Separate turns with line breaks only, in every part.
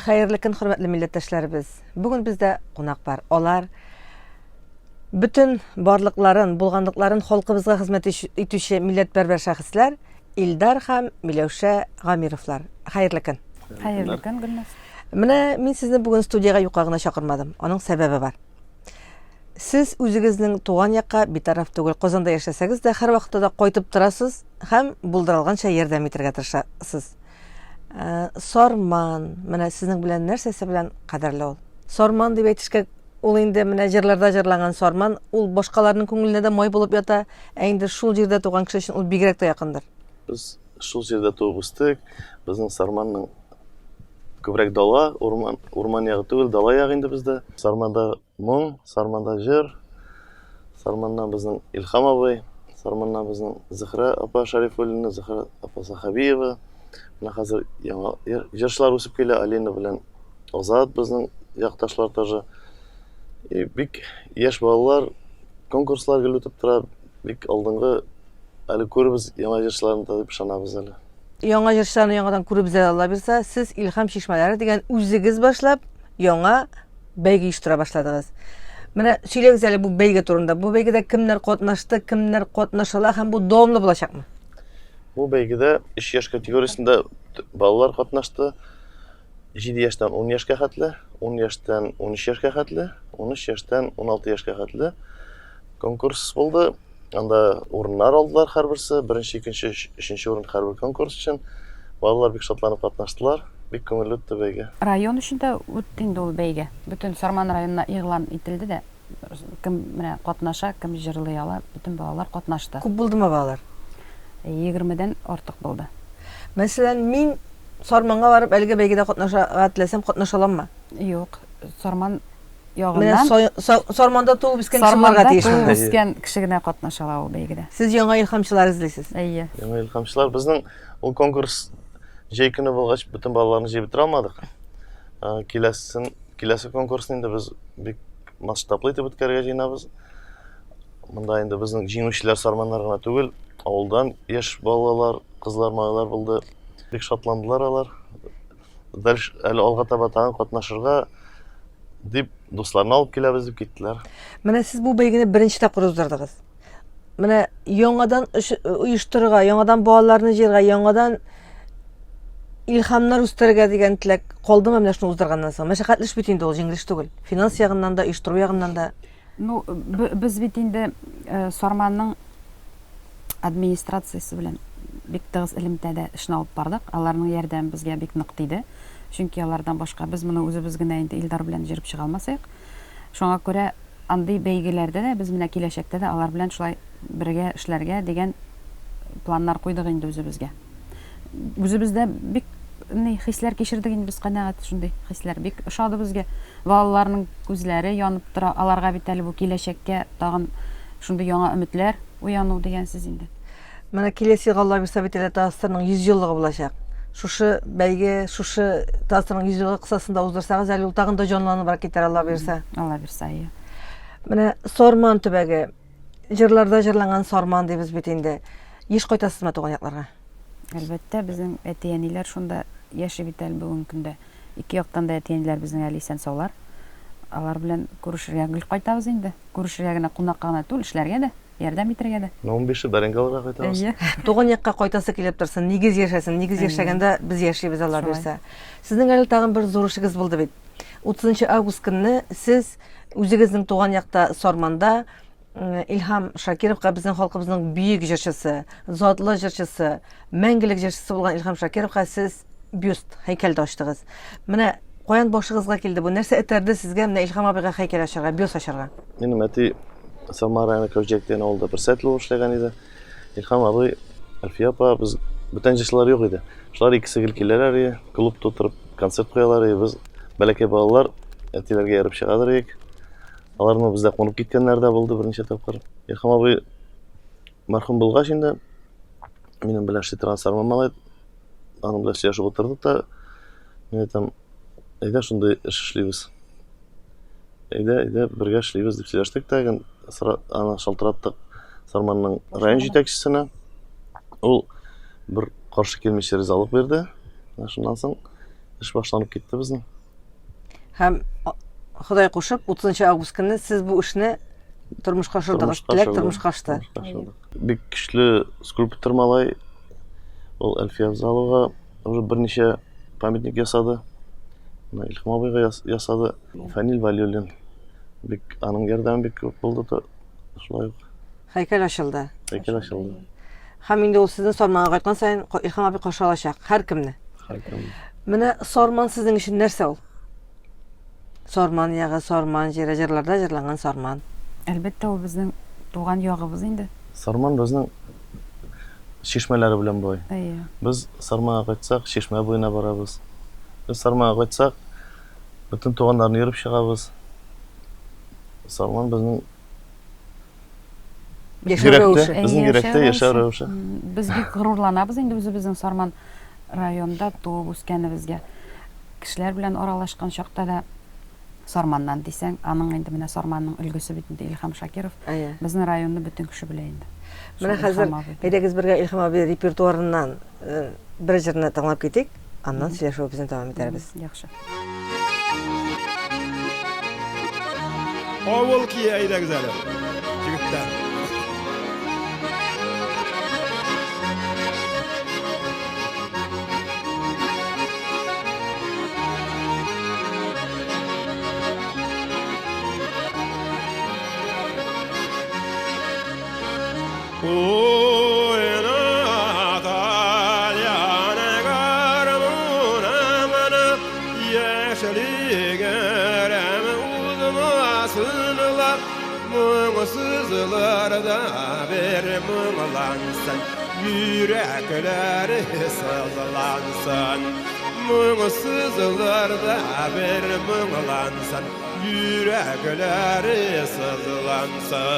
Хәерле көн, хөрмәтле милләттәшләребез. Бүген бездә кунак бар. Алар бөтен барлыкларын, булганлыкларын халкыбызга хезмәт итүче милләтпәрвәр шәхесләр Илдар һәм Миләүшә Гамировлар. Хәерле көн.
Хәерле көн, Гөлназ.
Менә мин сезне бүген студиягә юкка гына чакырмадым. Аның сәбәбе бар. Сез үзегезнең туган якка битараф түгел. Казанда яшәсәгез дә, һәрвакытта да кайтып торасыз һәм булдыралганча ярдәм итәргә тырышасыз. Э, Сарман, менә сезнең белән нәрсәсе белән кадерле ул? Сарман дип әйтешкә ул инде менә җырларда җырланган Сарман, ул башкаларның күңеленә дә май булып ята, ә инде шул җирдә туган кеше өчен ул бигрәк тә якындыр.
Без шул җирдә туып үстек. Безнең Сарманның күбрәк дала, урман, урман ягы түгел, дала ягы инде бездә. Сарманда моң, Сарманда җыр, Сарманнан безнең Илһам абый, Сарманнан безнең Зөһрә апа Шәрифуллина, Зөһрә апа Сахабиева. Менә хәзер яңа җырчылар үсеп килә, Алина белән Азат безнең якташлар тоже. И бик яшь балалар, конкурслар гел үтеп тора, бик алдынгы әле күрербез яңа җырчыларны да дип ышанабыз әле.
Яңа җырчыларны яңадан күрербез әле, Алла бирса. Сез Илһам чишмәләре дигән үзегез башлап яңа бәйге оештыра башладыгыз. Менә сөйләгез әле бу бәйге турында. Бу бәйгедә кемнәр катнашты, кемнәр катнаша ала һәм бу дәвамлы булачакмы?
Бу бәйгедә 3 яшь категориясендә балалар катнашты. 7 яшьтән 10 яшькә хәтле, 10 яшьтән 13 яшькә хәтле, 13 яшьтән 16 яшькә хәтле конкурс булды. Анда урыннар алдылар һәрберсе, беренче, икенче, өченче урын һәрбер конкурс өчен. Балалар бик шатланып катнаштылар. Бик күңелле үтте бәйге.
Район өчен дә үтте инде ул бәйге. Бөтен Сарман районына игълан ителде дә, кем менә катнаша, кем җырлый ала, бөтен балалар катнашты.
Күп булдымы балалар?
Егермедән артык булды.
Мәсәлән, мин Сарманга барып әлеге бәйгедә катнашырга теләсәм, катнаша аламмы?
Юк, Сарман ягыннан.
Менә Сарманда туып үскән кеше булырга тиеш.
Сарманда туып үскән кеше генә катнаша ала ул бәйгедә.
Сез яңа илһамчылар эзлисез.
Әйе.
Яңа илһамчылар. Безнең ул конкурс җәй көне булгач, бөтен балаларны җыеп бетерә алмадык. Киләсен, киләсе конкурсны инде без бик масштаблы итеп үткәрергә җыенабыз. Монда инде безнең җиңүчеләр сарманнар гына түгел, авылдан яшь балалар, кызлар, малайлар булды. Бик шатландылар алар. Дальше әле алга таба тагын катнашырга дип дусларны алып киләбез дип киттеләр.
Менә сез бу бәйгене беренче тапкыр уздырдыгыз. Менә яңадан оештырырга, яңадан балаларны җыярга, яңадан илһамнар үстерергә дигән теләк калдымы менә шуны уздырганнан соң? Мәшәкатьле эш бит инде ул, җиңел эш түгел. Финанс ягыннан да, оештыру ягыннан да.
Ну, без бит инде э, Сарманның администрациясе белән бик тыгыз элемтәдә эшне алып бардык. Аларның ярдәме безгә бик нык тиде. Чөнки алардан башка без моны үзебез генә инде Илдар белән җырып чыга алмасыйк. Шуңа күрә андый бәйгеләрдә дә без менә киләчәктә дә алар белән шулай бергә эшләргә дигән планнар куйдык инде үзебезгә. Үзебез дә бик ни хисләр кичердек инде без канәгать шундый хисләр бик ошады безгә. Балаларның күзләре янып тора, аларга бит әле бу киләчәккә тагын шундый яңа өметләр уяну дигән сүз инде.
Менә киләсе елга Алла бирсә бит әле ТАССРның 100 еллыгы булачак. Шушы бәйге, шушы ТАССРның 100 еллыгы кысасында уздырсагыз, әле ул тагын да җанланыбрак китәр, Алла бирсә.
Алла бирсә, әйе.
Менә Сарман төбәге, җырларда җырланган Сарман дибез бит инде. Еш кайтасызмы туган якларга?
Әлбәттә, безнең әти-әниләр шунда яши бит әле бүгенге көндә. Ике яктан да әти-әниләр безнең әле исән-саулар. Алар белән күрешергә гел кайтабыз инде. Күрешергә генә, кунакка гына түгел, эшләргә дә, ярдәм итәргә дә.
Менә унбише бәрәңге алырга кайтабыз.
Әйе.
Туган якка кайтасы килеп торсын, нигез яшәсен. Нигез яшәгәндә без яшибез, Алла бирсә. Сезнең әле тагын бер зур эшегез булды бит. 30 август көнне сез үзегезнең туган якта Сарманда Илһам Шакировка безнең халкыбызның бөек җырчысы, затлы җырчысы, мәңгелек җырчысы булган Илһам Шакировка сез бюст, һәйкәл дә ачтыгыз. Менә каян башыгызга килде бу? Нәрсә этәрде сезгә менә Илһам абыйга һәйкәл ачарга, бюст ачарга?
Минем әти Самара районы Кәүҗәк дигән авылда председатель булып эшләгән иде. Илһам абый, Әлфия апа, без бүтән җырчылар юк иде. Шулар икесе гел киләләр иде, клуб тутырып концерт куялар иде. Без бәләкәй балалар әтиләргә ияреп чыгадыр идек. Аларның бездә кунып киткәннәре дә булды берничә тапкыр. Илһам абый мәрхүм булгач инде, минем белән эшли торган Сарман малай, аның белән сөйләшеп утырдык та, мин әйтәм, әйдә шундый эш эшлибез. Әйдә, әйдә, бергә эшлибез дип сөйләштек тә, аны шалтыраттык Сарманның район җитәкчесенә. Ул бер каршы килмичә ризалык бирде. Шуннан соң эш башланып китте безнең.
Һәм Ходай кушып, 30 август көнне сез бу эшне тормышка ашырдыгыз. Теләк тормышка ашты.
Бик көчле скульптор малай. Ул Әлфия Авзалова уже берничә памятник ясады. Менә Илһам абыйга ясады. Фәнил Вәлиуллин. Бик аның ярдәме бик күп булды. Шулай ук.
Һәйкәл ачылды.
Һәйкәл ачылды.
Һәм инде ул сезне Сарманга кайткан саен Илһам абый каршы алачак. Һәркемне.
Һәркемне.
Менә Сарман сезнең өчен нәрсә ул? Сарман ягы, Сарман җире, җырларда җырланган Сарман.
Әлбәттә, ул безнең туган ягыбыз инде.
Сарман безнең чишмәләре белән бай.
Әйе.
Без Сарманга кайтсак, чишмә буена барабыз. Без Сарманга кайтсак, бөтен туганнарны йөреп чыгабыз. Сарман безнең
Яшәү рәвеше.
Безнең йөрәктә яшәү рәвеше.
Без бик горурланабыз инде үзебезнең Сарман районында туып үскәнебезгә. Кешеләр белән аралашкан чакта да Сарманнан дисәң, аның инде менә Сарманның өлгесе бит инде Илһам Шакиров. Безнең районны бөтен кеше белә инде.
Менә хәзер әйдәгез бергә Илһам абый репертуарыннан э, бер җырны тыңлап китик, аннан сөйләшүебезне дәвам итәрбез.
Яхшы.
Авыл кие әйдәгез әле, егетләр. Моңсызларда бер моңлансын, йөрәкләре сызлансын. Моңсызларда бер моңлансын, йөрәкләре сызлансын.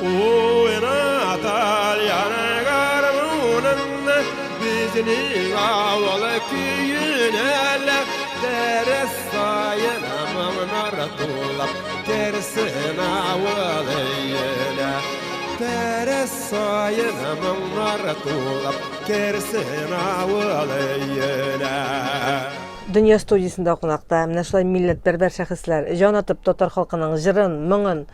Уйна тальян гармуныңны безнең авыл көенә Дәрес саен моңнар тулып керсен авыл өенә. Дәрес саен моңнар тулып керсен авыл өенә.
Дөнья студиясендә кунакта менә шулай милләтпәрвәр шәхесләр, җан атып татар халкының җырын, моңын,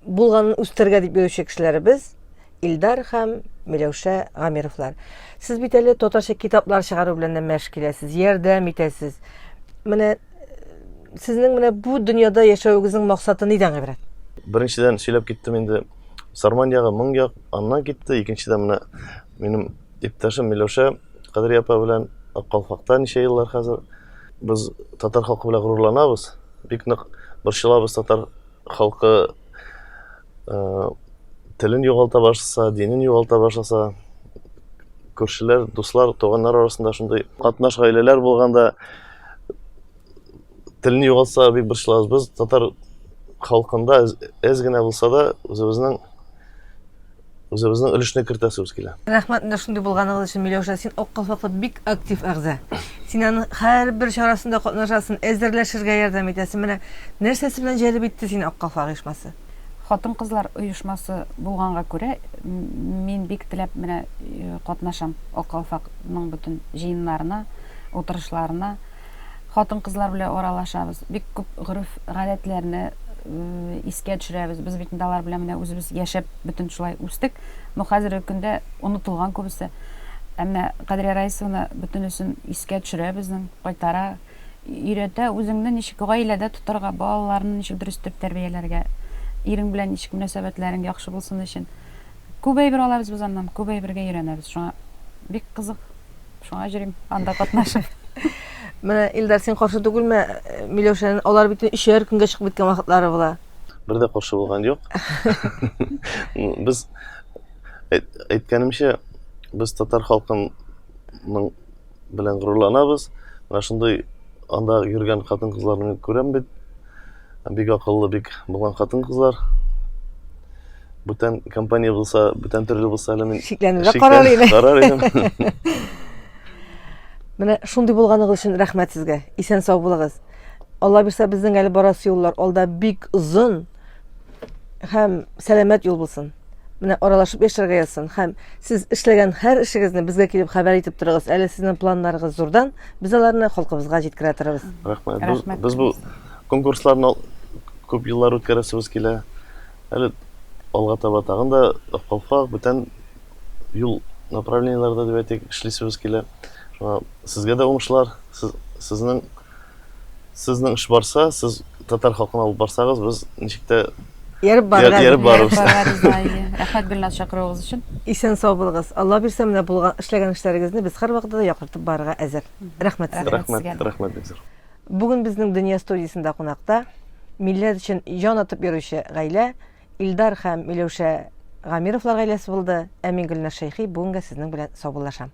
булганын үстерергә дип йөрүче кешеләребез Илдар һәм Миләүшә Гамировлар. Сез бит әле татарча китаплар чыгару белән дә мәш киләсез, ярдәм итәсез. Менә сезнең менә бу дөньяда яшәвегезнең максаты нидән гыйбарәт?
Беренчедән сөйләп киттем инде. Сарман ягы, моң як, аннан китте. Икенчедән менә минем иптәшем Миләүшә Кадрия апа белән Ак калфакта ничә еллар хәзер без татар халкы белән горурланабыз. Бик нык борчылабыз татар халкы э, телен югалта башласа, динен югалта башласа, күршеләр, дуслар, туганнар арасында шундый катнаш гаиләләр булганда телне югалтса бик борчылабыз. Без татар халкында әз генә булса да үзебезнең үзебезнең өлешне кертәсебез килә.
Рәхмәт менә шундый булганыгыз өчен, Миләүшә. Син Ак калфаклы бик актив әгъза. Син аның һәрбер чарасында катнашасың, әзерләшергә ярдәм итәсең. Менә нәрсәсе белән җәлеп итте сине Ак калфак оешмасы?
Хатын-кызлар оешмасы булганга күрә, мин бик теләп менә э, катнашам Ак калфакның бөтен җыеннарына, утырышларына. Хатын-кызлар белән аралашабыз. Бик күп гореф-гадәтләрне э, искә төшерәбез. Без бит инде алар белән менә үзебез яшәп бөтен шулай үстек. Но хәзерге көндә онытылган күбесе. Ә менә Кадрия Раисовна бөтенесен искә төшерә безнең, кайтара, өйрәтә үзеңне ничек гаиләдә тотарга, балаларны ничек дөрес итеп тәрбияләргә, ирең белән ничек мөнәсәбәтләрең яхшы булсын өчен. Күп әйбер алабыз без аннан, күп әйбергә өйрәнәбез. Шуңа бик кызык. Шуңа йөрим, анда катнашып.
Менә Илдар, син каршы түгелме э, Миләүшәнең? Алар бит өчәр көнгә чыгып беткән вакытлары була.
Бер дә каршы булган юк. Без әйткәнемчә, без татар халкының белән горурланабыз. Менә шундый анда йөргән хатын-кызларны күрәм бит. Бик акыллы, бик булган хатын-кызлар. Бүтән компания булса, бүтән төрле булса әле мин
шикләнеп карар идем.
Карар идем.
Менә шундый булганыгыз өчен рәхмәт сезгә. Исән сау булыгыз. Алла бирсә, безнең әле барасы юллар алда бик озын һәм сәламәт юл булсын. Менә аралашып яшәргә язсын һәм сез эшләгән һәр эшегезне безгә килеп хәбәр итеп торыгыз. Әле сезнең планнарыгыз зурдан, без аларны халкыбызга җиткерә торырбыз.
Рәхмәт. Без, без бу конкурсларны күп еллар үткәрәсебез килә. Әле алга таба тагын да калфак, бүтән юл направлениеләрдә дип әйтик, эшлисебез килә. Шуңа сезгә дә уңышлар. Сез, сезнең сезнең эш барса, сез татар халкын алып барсагыз, без ничек тә
Ярып барырга.
Ярып барырбыз.
Рәхмәт Гөлназ чакыруыгыз өчен.
Исән сау булыгыз. Алла бирсә, менә булган эшләгән эшләрегезне без һәрвакытта да яктыртып барырга әзер. Рәхмәт сезгә.
Рәхмәт, рәхмәт бик зур.
Бүген безнең Дөнья студиясендә кунакта милләт өчен җан атып йөрүче гаилә Илдар һәм Миләүшә Гамировлар гаиләсе булды. Ә мин Гөлназ Шәйхи бүгенгә сезнең белән саубуллашам.